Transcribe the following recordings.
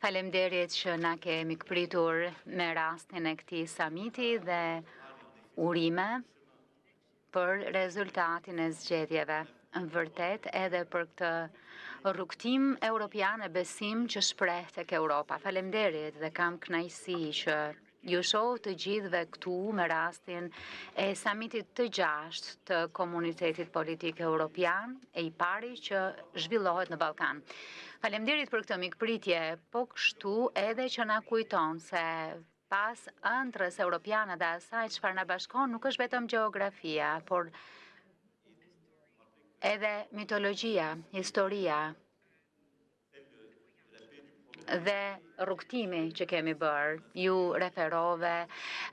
Faleminderit që na ke mikpritur me rastin e këtij samiti dhe urime për rezultatin e zgjedhjeve. Vërtet edhe për këtë rrugëtim europian e besim që shpreh tek Europa. Faleminderit dhe kam kënaqësi që ju shoh të gjithëve këtu me rastin e samitit të gjashtë të Komunitetit Politik Europian, e i pari që zhvillohet në Ballkan. Faleminderit për këtë mikpritje, po kështu edhe që na kujton se pas ëndrrës europiane dhe asaj çfarë na bashkon nuk është vetëm gjeografia, por edhe mitologjia, historia dhe rrugëtimi që kemi bërë. Ju referove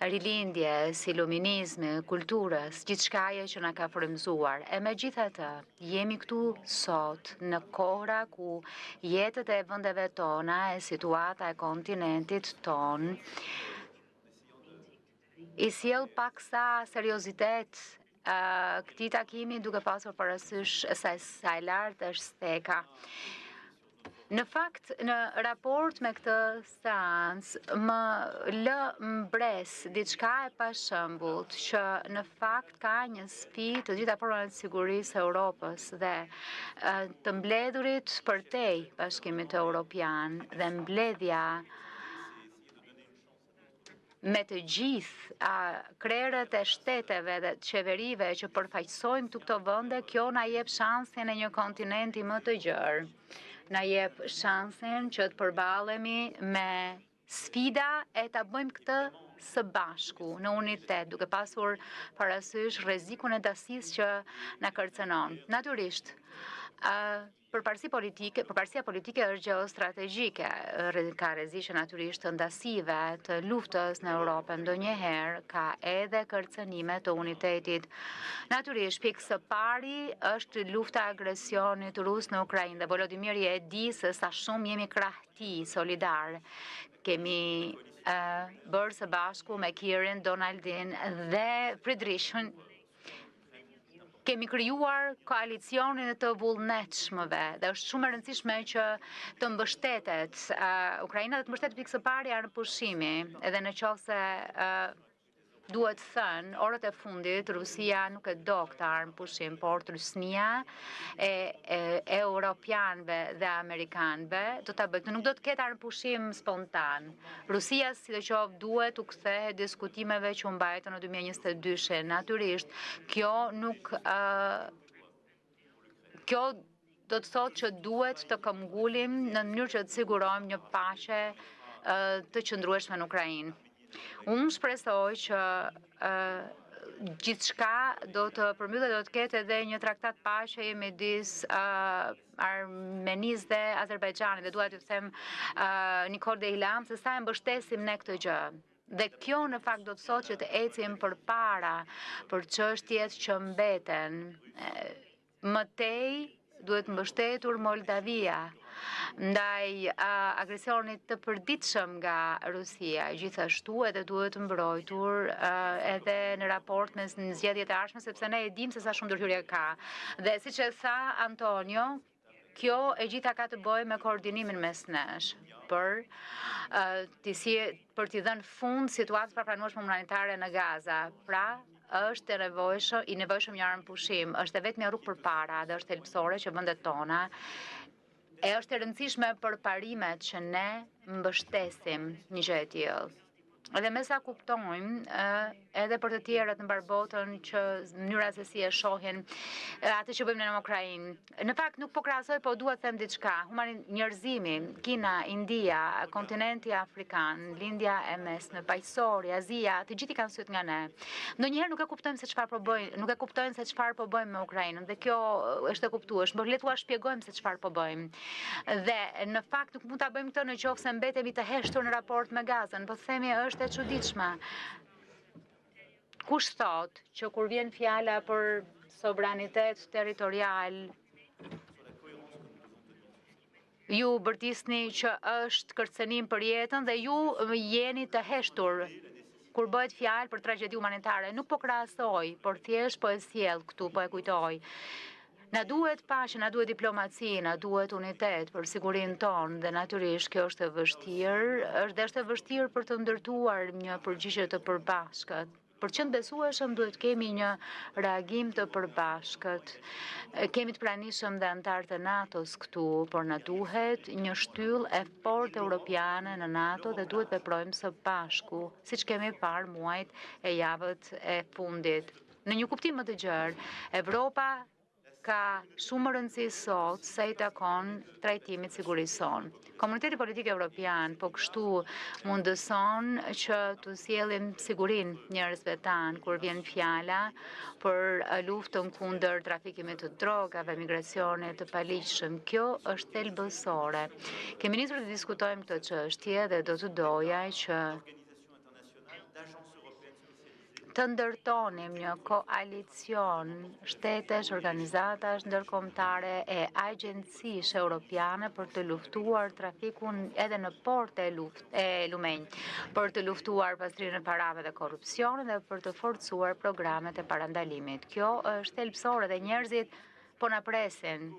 rilindjes, iluminizmi, kulturës, gjithçkaje që na ka frymëzuar. E megjithatë, jemi këtu sot në kohëra ku jetët e vendeve tona e situata e kontinentit tonë i sjell paksa seriozitet këtij takimi duke pasur parasysh se sa e lartë është steka. Në fakt, në raport me këtë seancë, më lë mbresë diçka e pashembullt që në fakt ka një sfidë të gjitha formave të sigurisë së Europës dhe të mbledhurit përtej Bashkimit Europian dhe mbledhja me të gjithë krerët e shteteve dhe qeverive që përfaqësojnë këtu këto vende, kjo na jep shansin e një kontinenti më të gjerë. Na jep shansin që të përballemi me sfida e ta bëjmë këtë së bashku, në unitet, duke pasur parasysh rrezikun e ndasisë që na kërcënon. Natyrisht, Përparësi politike, përparësia politike është gjeostrategjike, ka rreziqe natyrisht të ndasive, të luftës në Europë, ndonjëherë ka edhe kërcënime të unitetit. Natyrisht, pikë së pari është lufta e agresionit rus në Ukrainë dhe Volodymyri e di se sa shumë jemi krah tij solidar. Kemi bërë së bashku me Kirin, Donaldin dhe Friedrichin Kemi krijuar koalicionin e të vullnetshmëve dhe është shumë e rëndësishme që të mbështetet Ukraina dhe të mbështetet pikë së pari armëpushimi, edhe në qoftë se duhet thënë, orët e fundit Rusia nuk e do këtë armëpushim, por trysnia e, e europianëve dhe amerikanëve do ta bëjë. Nuk do të ketë armëpushim spontan. Rusia, sidoqoftë, duhet t'u kthehet diskutimeve që u mbajtën në 2022-shin. Natyrisht, kjo nuk kjo do të thotë që duhet të këmbëngulim në mënyrë që të sigurojmë një paqe të qëndrueshme në Ukrainë. Unë shpresoj që gjithçka do të përmbyllet do të ketë edhe një traktat paqeje midis Armenisë dhe Azerbajxhanit dhe dua t'ju them Nikol dhe Ilham se sa e mbështesim ne këtë gjë. Dhe kjo në fakt do të thotë që të ecim përpara për çështjet që mbeten. Më tej duhet mbështetur Moldavia ndaj agresionit të përditshëm nga Rusia. Gjithashtu edhe duhet mbrojtur edhe në raport me zgjedhjet e ardhshme sepse ne e dimë se sa shumë ndërhyrje ka. Dhe siç e tha Antonio, kjo e gjitha ka të bëjë me koordinimin mes nesh për t'i si për t'i dhënë fund situatës së papranueshme humanitare në Gaza. Pra, është e nevojshëm, i nevojshëm një armëpushim, është e vetmja rrugë përpara dhe është thelbësore që vendet tona e është e rëndësishme për parimet që ne mbështesim një gjë e tillë. Dhe me sa kuptojmë, edhe për të tjerët në mbarë botën që mënyra se si e shohin atë që bëjmë në Ukrainë. Në fakt nuk po krahasoj, po dua të them diçka. Humani njerëzimi, Kina, India, kontinenti afrikan, Lindja e Mesme, Paqësori, Azia, të gjithë i kanë sytë nga ne. Ndonjëherë nuk e kuptojmë se çfarë po bëjnë, nuk e kuptojnë se çfarë po bëjmë me Ukrainën dhe kjo është e kuptueshme, por le t'ua shpjegojmë se çfarë po bëjmë. Dhe në fakt nuk mund ta bëjmë këtë në qoftë se mbetemi të heshtur në raport me Gazën, po themi është e çuditshme. Kush thotë që kur vjen fjala për sovranitet territorial, ju bërtisni që është kërcënim për jetën dhe ju jeni të heshtur kur bëhet fjalë për tragjedi humanitare. Nuk po krahasoj, por thjesht po e sjell këtu, po e kujtoj. Na duhet paqe, na duhet diplomaci, na duhet unitet për sigurinë tonë dhe natyrisht kjo është e vështirë, është dhe është e vështirë për të ndërtuar një përgjigje të përbashkët. Për të qenë besueshëm duhet të kemi një reagim të përbashkët. Kemi të pranishëm dhe anëtarë të NATO-s këtu, por na duhet një shtyllë e fortë europiane në NATO dhe duhet të veprojmë së bashku, siç kemi parë muajt e javët e fundit. Në një kuptim më të gjerë, Evropa ka shumë më rëndësi sot sa i takon trajtimit sigurisë sonë. Komuniteti politik evropian po kështu mundëson që t'u sjellim sigurinë njerëzve tanë kur vjen fjala për luftën kundër trafikimit të drogave, migracionit të paligjshëm. Kjo është thelbësore. Kemi nisur të diskutojmë këtë çështje dhe do të doja që të ndërtonim një koalicion shtetesh, organizatash ndërkombëtare e agjencish europiane për të luftuar trafikun edhe në porte e luft e lumenj, për të luftuar pastrimin e parave dhe korrupsionin dhe për të forcuar programet e parandalimit. Kjo është thelbësore dhe njerëzit po na presin.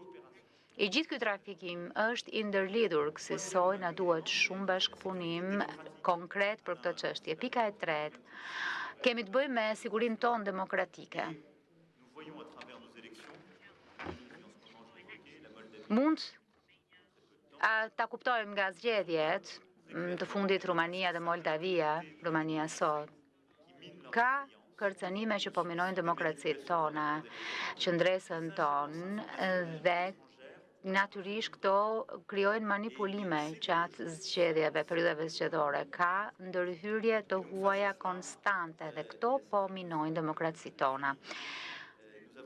I gjithë ky trafikim është i ndërlidhur, kësisoj na duhet shumë bashkëpunim konkret për këtë çështje. Pika e tretë, kemi të bëjmë me sigurinë tonë demokratike. Mund ta kuptojmë nga zgjedhjet të fundit Rumania dhe Moldavia, Rumania sot. Ka kërcënime që po minojnë demokracitë tona, qëndresën tonë dhe natyrisht këto krijojnë manipulime gjatë zgjedhjeve, periudhave zgjedhore. Ka ndërhyrje të huaja konstante dhe këto po minojnë demokracitë tona.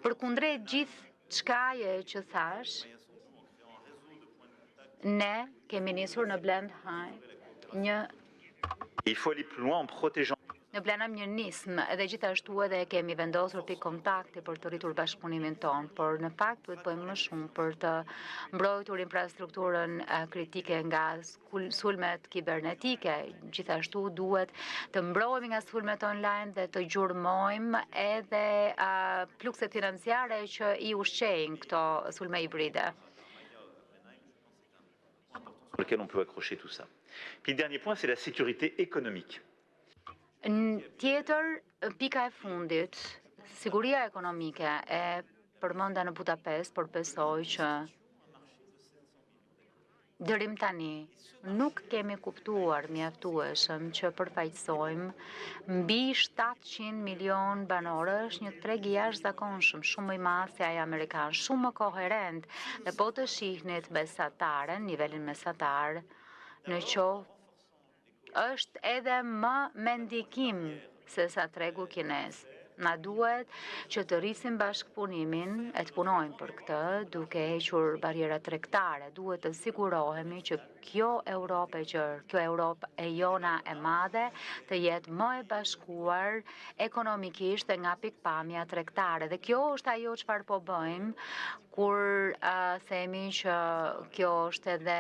Përkundrejt gjithçkaje që thashë, ne kemi nisur në Blenheim një Il faut aller plus loin en protégeant Në Blenheim një nismë dhe gjithashtu edhe kemi vendosur pikë kontakti për të rritur bashkëpunimin tonë, por në fakt duhet të bëjmë më shumë për të mbrojtur infrastrukturën kritike nga sulmet kibernetike. Gjithashtu duhet të mbrohemi nga sulmet online dhe të gjurmojmë edhe flukset financiare që i ushqejnë këto sulme hibride. Sur lequel on peut accrocher tout ça. Puis le dernier point, c'est la sécurité économique. Tjetër, pika e fundit, siguria ekonomike e përmenda në Budapest, por besoj që deri më tani nuk kemi kuptuar mjaftueshëm që përfaqësojmë mbi 700 milion banorë, është një treg i jashtëzakonshëm, shumë më i madh se ai amerikan, shumë më koherent. Dhe po të shihnit mesataren, nivelin mesatar, në qoftë është edhe më me ndikim se sa tregu kinez. Na duhet që të rrisim bashkëpunimin e të punojmë për këtë, duke hequr barrierat tregtare. Duhet të sigurohemi që kjo Europë e gjerë, kjo Europë e jona e madhe, të jetë më e bashkuar ekonomikisht dhe nga pikëpamja tregtare. Dhe kjo është ajo çfarë po bëjmë kur themi që kjo është edhe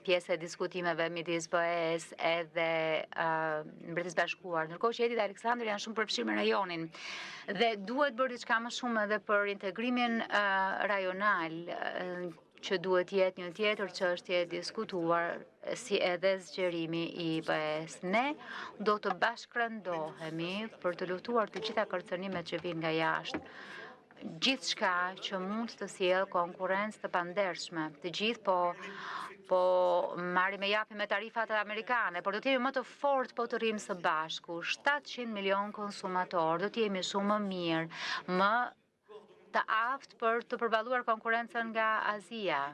pjesë e diskutimeve midis BE-së edhe Mbretërisë së Bashkuar. Ndërkohë që Edi dhe Aleksandër janë shumë përfshirë me rajonin dhe duhet bërë diçka më shumë edhe për integrimin rajonal që duhet të jetë një tjetër çështje e diskutuar si edhe zgjerimi i BE-së. Ne do të bashkërendohemi për të luftuar të gjitha kërcënimet që vijnë nga jashtë. Gjithçka që mund të sjellë konkurrencë të pandershme. Të gjithë po po marrim e japim me tarifat amerikane, por do të jemi më të fortë po të rrimë së bashku. 700 milion konsumatorë, do të jemi shumë më mirë, më të aftë për të përballuar konkurrencën nga Azia.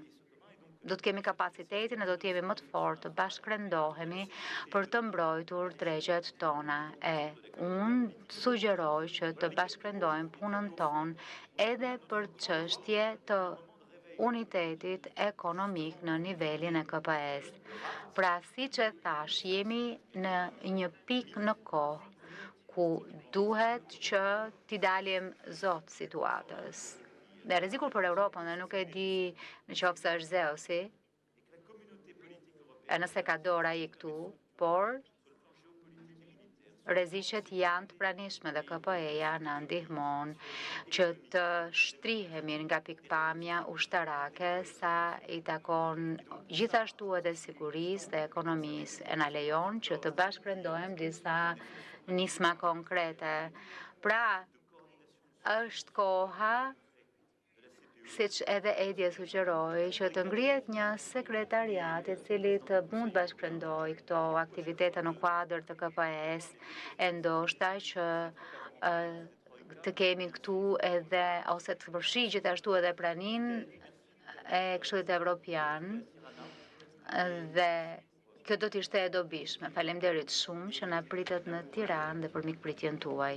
Do të kemi kapacitetin e do të jemi më të fortë, të bashkërendohemi për të mbrojtur tregjet tona. E unë sugjeroj që të bashkërendojmë punën tonë edhe për çështje të unitetit ekonomik në nivelin e KPS. Pra, siç e thashë, jemi në një pikë në kohë ku duhet që t'i dalim zot situatës. Dhe rreziku për Europën, dhe nuk e di në qoftë se është Zeusi, e nëse ka dorë ai këtu, por. Rreziqet janë të pranishme dhe KPE-ja na ndihmon që të shtrihemi nga pikëpamja ushtarake sa i takon gjithashtu edhe sigurisë dhe ekonomisë e na lejon që të bashkërendojmë disa nisma konkrete. Pra, është koha siç edhe Edi e sugjeroi, që të ngrihet një sekretariat i cili të mund bashkërendojë këto aktivitete në kuadër të KPE-s, e ndoshta që të kemi këtu edhe, ose të përfshijë gjithashtu edhe praninë e Këshillit Evropian dhe kjo do të ishte e dobishme. Faleminderit shumë që na pritët në Tiranë dhe për mikpritjen tuaj.